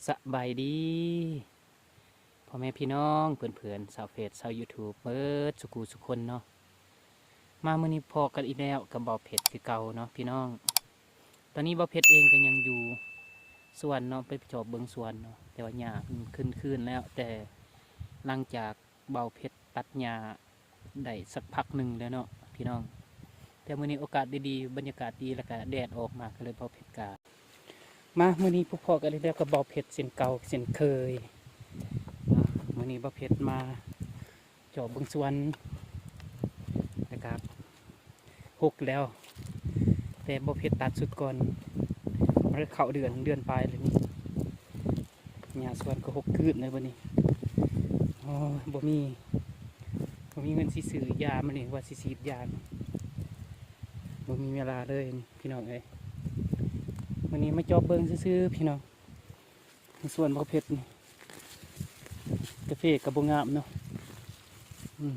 ສະບາຍດີພໍ່ແມ່ພີ່ນ້ອງເພື່ອນໆຊາວເຟສຊາວຢູທູບເບິດສຸຄູ່ສຸຄົນເນາະ. ມາມື້ນີ້ພໍ້ກັນອີກແລ້ວກັບບ່າວເພັດຄືເກົ່າເນາະພີ່ນ້ອງ. ຕອນນີ້ບ່າວເພັດເອງກໍຍັງຢູ່ສວນເນາະ ໄປຈອບເບິ່ງສວນເນາະ ແຕ່ວ່າຫຍ້າມັນຂຶ້ນຄືນແລ້ວ ແຕ່ຫຼັງຈາກບ່າວເພັດຕັດຫຍ້າໄດ້ສັກພັກໜຶ່ງແລ້ວເນາະພີ່ນ້ອງ. ແຕ່ມື້ນີ້ໂອກາດດີໆ ບັນຍາກາດດີ ແລ້ວກະແດດອອກມາ ກໍເລີຍບ່າວເພັດກະ ມາມື້ນີ້ພົບພໍ້ກັນອີກແລ້ວກັບບ່າວເພັດເຊັ່ນເກົ່າເຊັ່ນເຄີຍ. ອາ ມື້ນີ້ບ່າວເພັດມາຈອບເບິ່ງສວນ ແລ້ວກະຫົກແລ້ວ ແຕ່ບ່າວເພັດຕັດສຸດກ່ອນ ມັນເຂົ້າເດືອນ ເດືອນປາຍແລ້ວນີ້. ຫຍ້າສວນກໍຫົກຄືນແລ້ວບັດນີ້. ໂອ້ຍ ບໍ່ມີ ບໍ່ມີເງິນຊິຊື້ຢາມານີ້ ວ່າຊິສີດຢາ ບໍ່ມີເວລາເລີຍພີ່ນ້ອງເອີຍ. ມື້ນີ້ມາຈອບເບິ່ງຊື່ໆ ພີ່ນ້ອງ ໃນສວນບ່າວເພັດນີ້ ກາເຟກໍບໍ່ງາມເນາະ. ອືມ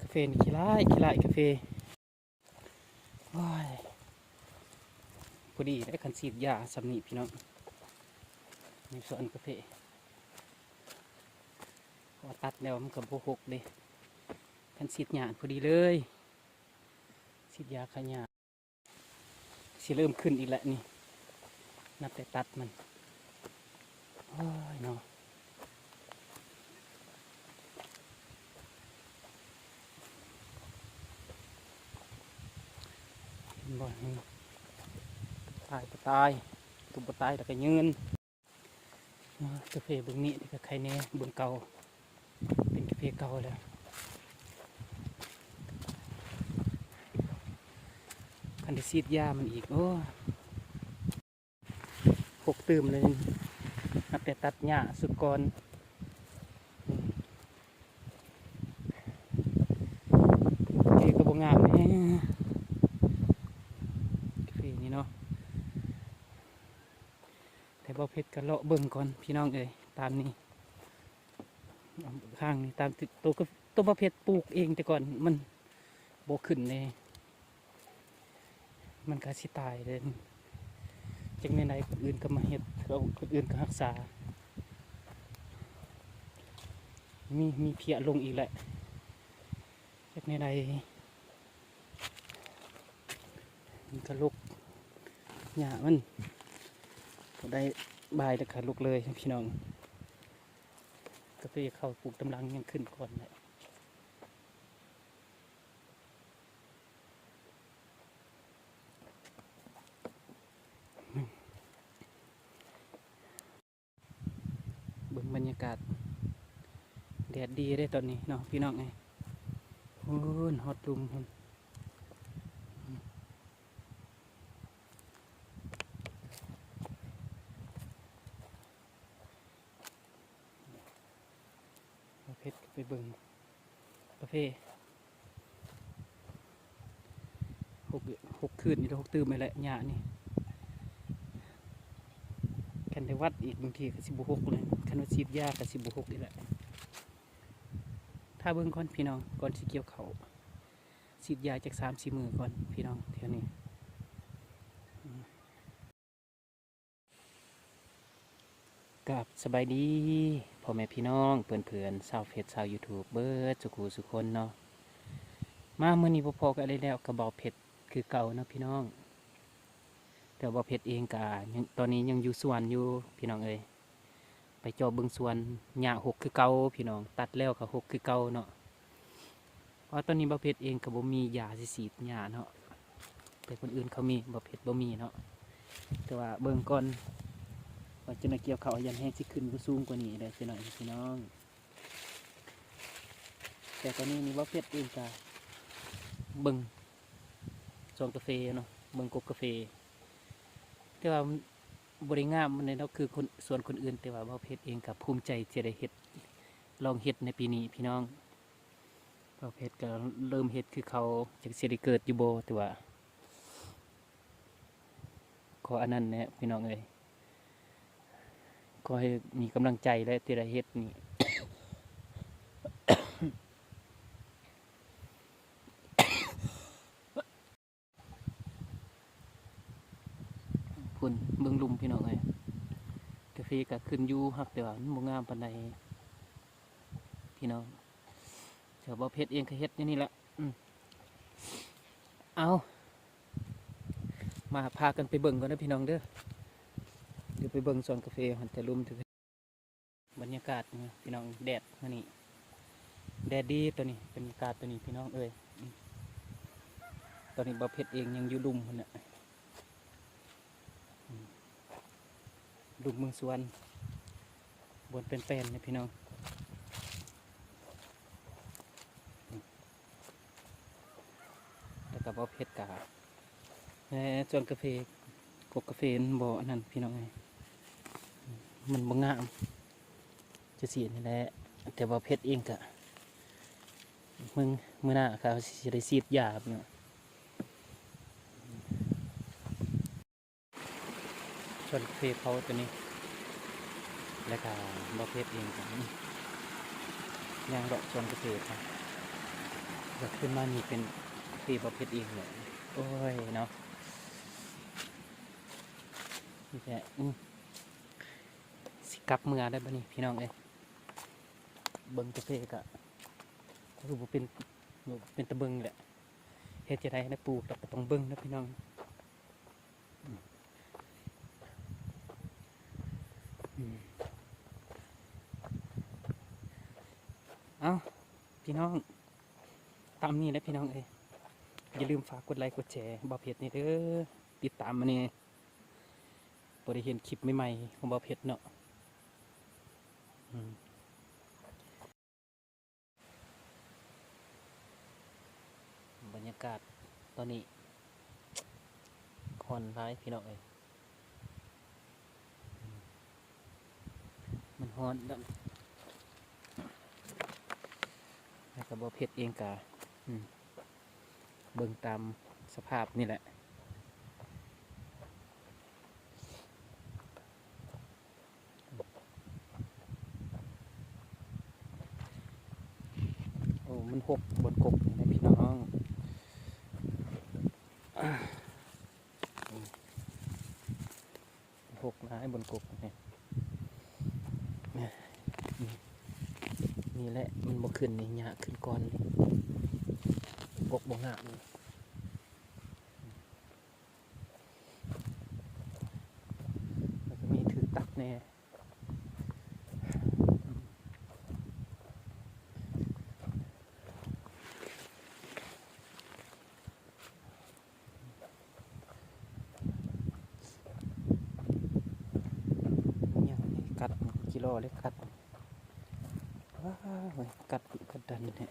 ກາເຟນີ້ຂີ້ຮ້າຍ ຂີ້ຮ້າຍກາເຟ. ໂອ້ຍ ພໍດີໄດ໋ ຄັນສີດຢາສ່ຳນີ້ພີ່ນ້ອງ ໃນສວນກາເຟ ເພາະວ່າຕັດແລ້ວມັນກໍບໍ່ຫົກເດ້. ຄັນສີດຫຍ້າພໍດີເລີຍ ສີດຢາຂ້າຫຍ້າ. ຊິເລີ່ມຂຶ້ນອີກແລ້ວນີ້ ນັບແຕ່ຕັດມັນ. ໂອ້ຍເນາະ ເຫັນບໍ່ ນີ້ ຕາຍກໍຕາຍ ຕົວບໍ່ຕາຍແລ້ວກໍຍືນ. ເອີ ກາເຟເບິ່ງນີ້ກໍໄຄແນ່ ເບິ່ງເກົ່າ ເປັນກາເຟເກົ່າແລ້ວ. ຄັນໄດ້ສີດຢາມັນອີກ ໂອ້ ຫົກຕື່ມເລີຍ ນັບແຕ່ຕັດຫຍ້າສຸດກ່ອນ. ອືມ ກາເຟກໍບໍ່ງາມແຮງ ກາເຟນີ້ເນາະ. ແຕ່ບ່າວເພັດກໍເລາະເບິ່ງກ່ອນພີ່ນ້ອງເອີຍ ຕາມນີ້ ທາງນີ້ ຕາມໂຕ ໂຕບ່າວເພັດປູກເອງແຕ່ກ່ອນ ມັນບໍ່ຂຶ້ນເດ້ ມັນກໍຊິຕາຍເດ້. ຈັກແນວໃດຄົນອື່ນກໍມາເຮັດ ຄົນອື່ນກໍຮັກສາ. ມີ ມີເພຍລົງອີກແຫຼະ ເຮັດແນວໃດ ມັນກະລົກ ຫຍ້າມັນ ໄດ້ບາຍແລ້ວກະລົກເລີຍພີ່ນ້ອງ. ກາເຟເຂົ້າປູກຕຳລັງຍັງຂຶ້ນກ່ອນແຫຼະ. ເບິ່ງບັນຍາກາດ ແດດດີເດ້ຕອນນີ້ເນາະພີ່ນ້ອງເອີຍ. ພຸ້ນ ຮອດລຸ່ມພຸ້ນ ເຮົາເພັດໄປເບິ່ງ ກາເຟ ຫົກ ຫົກຄືນນີ້ ຫົກຕື່ມນີ້ແຫຼະ ຫຍ້ານີ້. ຄັນໄດ້ວັດອີກ ບາງທີກໍຊິບໍ່ຫົກເລີຍ ຄັນວ່າສີດຢາກໍຊິບໍ່ຫົກອີກແຫຼະ. ຖ້າເບິ່ງກ່ອນພີ່ນ້ອງ ກ່ອນຊິກ່ຽວເຂົ້າ ສີດຢາຈັກສາມສີ່ມື້ກ່ອນພີ່ນ້ອງ ແຖວນີ້. ກາບສະບາຍດີພໍ່ແມ່ພີ່ນ້ອງເພື່ອນໆຊາວເຟສຊາວຢູທູບເບິດສຸຄູ່ສຸຄົນເນາະ. ມາມື້ນີ້ພໍ້ກັນອີກແລ້ວກັບບ່າວເພັດຄືເກົ່າເນາະພີ່ນ້ອງ. ແຕ່ບ່າວເພັດເອງກະຍັງ ຕອນນີ້ຍັງຢູ່ສວນຢູ່ພີ່ນ້ອງເອີຍ. ໄປເຈາະເບິ່ງສວນ ຫຍ້າຫົກຄືເກົ່າພີ່ນ້ອງ ຕັດແລ້ວກໍຫົກຄືເກົ່າເນາະ. ເພາະວ່າຕອນນີ້ບ່າວເພັດເອງກໍບໍ່ມີຢາຊິສີດຫຍ້າເນາະ ແຕ່ຄົນອື່ນເຂົາມີ ບ່າວເພັດບໍ່ມີເນາະ. ແຕ່ວ່າເບິ່ງກ່ອນວ່າຈັ່ງໃດ ກ່ຽວເຂົ້າ ຢ້ານແຮງຊິຂຶ້ນບໍ່ສູງກວ່ານີ້ເດ້ ພີ່ນ້ອງ ພີ່ນ້ອງ. ແຕ່ຕອນນີ້ນີ້ບ່າວເພັດເອງກະເບິ່ງສວນກາເຟເນາະ ເບິ່ງກົກກາເຟ ແຕ່ວ່າ ບໍ່ໄດ້ງາມປານໃດດອກ ຄືຄົນ ສວນຄົນອື່ນ ແຕ່ວ່າບ່າວເພັດເອງກໍພູມໃຈທີ່ໄດ້ເຮັດ ລອງເຮັດໃນປີນີ້ພີ່ນ້ອງ. ບ່າວເພັດກໍເລີ່ມເຮັດຄືເຂົາ ຈັກຊິໄດ້ເກີດຢູ່ບໍ່ ແຕ່ວ່າຂໍອັນນັ້ນແຫຼະພີ່ນ້ອງເອີຍ ຂໍໃຫ້ມີກຳລັງໃຈແຫຼະທີ່ໄດ້ເຮັດນີ້. ພຸ້ນ ເບິ່ງລຸ່ມພີ່ນ້ອງເອີຍ ຟກະຂຶ້ນຢູ່ ຮັກແຕ່ວ່າມັນບໍ່ງາມປານໃດພີ່ນ້ອງ. ເຈົ້າບ່າວເພັດເອງກະເຮັດຢູ່ນີ້ແຫຼະ. ອືມ ເອົາ ມາພາກັນໄປເບິ່ງກ່ອນເດີພີ່ນ້ອງເດີ. ດຽວໄປເບິ່ງສວນກາເຟຫັ້ນ ແຕ່ລຸ່ມ ບັນຍາກາດນີ້ພີ່ນ້ອງ ແດດມື້ນີ້ ແດດດີຕອນນີ້ ບັນຍາກາດຕອນນີ້ພີ່ນ້ອງເອີຍ. ອືມ ຕອນນີ້ບ່າວເພັດເອງຍັງຢູ່ລຸ່ມພຸ້ນນະ ອືມ ລຸ່ມເມືອງສວນ ບ່ອນແປນໆ ນີ້ພີ່ນ້ອງ. ແລ້ວກະບໍ່ເຜັດກະ ແລະ ສວນກາເຟ ກົກກາເຟມັນບໍ່ອັນນັ້ນພີ່ນ້ອງເອີຍ ມັນບໍ່ງາມ ຈະຊີ້ນີ້ແຫຼະ. ແຕ່ວ່າເຜັດເອງກະ ມື້ ມື້ໜ້າກະຊິໄດ້ສີດຢາເນາະ. ສວນກາເຟເຂົາຕົວນີ້ ແລ້ວກະບ່າວເພັດເອງກະ ຍ່າງເລາະສວນກາເຟເຂົາ ແລ້ວຂຶ້ນມານີ້ເປັນກາເຟບ່າວເພັດເອງເລີຍ. ໂອ້ຍເນາະ ນີ້ແຫຼະ ອືມ ຊິກັບເມືອແລ້ວບັດນີ້ພີ່ນ້ອງເອີຍ. ເບິ່ງກາເຟກະ ຄືບໍ່ເປັນ ບໍ່ເປັນຕາເບິ່ງແຫຼະ ເຮັດຈັ່ງໃດນະ ປູກແລ້ວກະຕ້ອງເບິ່ງນະພີ່ນ້ອງ. ເອົ້າ ພີ່ນ້ອງ ຕາມນີ້ແຫຼະພີ່ນ້ອງເອີຍ. ຢ່າລືມຝາກກົດໄລກົດແຊບ່າວເພັດແດ່ເດີ ຕິດຕາມມາແດ່ ບໍ່ໄດ້ເຫັນຄລິບໃໝ່ໆຂອງບ່າວເພັດເນາະ. ອືມ ບັນຍາກາດຕອນນີ້ຮ້ອນຫຼາຍພີ່ນ້ອງເອີຍ ມັນຮ້ອນແລ້ວ ແລ້ວກະບ່າວເພັດເອງກະ ອືມ ເບິ່ງຕາມສະພາບນີ້ແຫຼະ. ໂອ້ ມັນຫົກບ່ອນກົກນີ້ພີ່ນ້ອງ ຫົກຫຼາຍບ່ອນກົກນີ້. ນີ້ແຫຼະ ມັນບໍ່ຂຶ້ນນີ້ ຫຍ້າຂຶ້ນກ່ອນນີ້ ກົກບໍ່ງາມນີ້. ແລ້ວກະມີຖືກຕັດແດ່ ຫຍ້ານີ້ກັດ ກິໂລເລັກກັດ ວ້າວ ກັດດຸກັດດັນແທ້.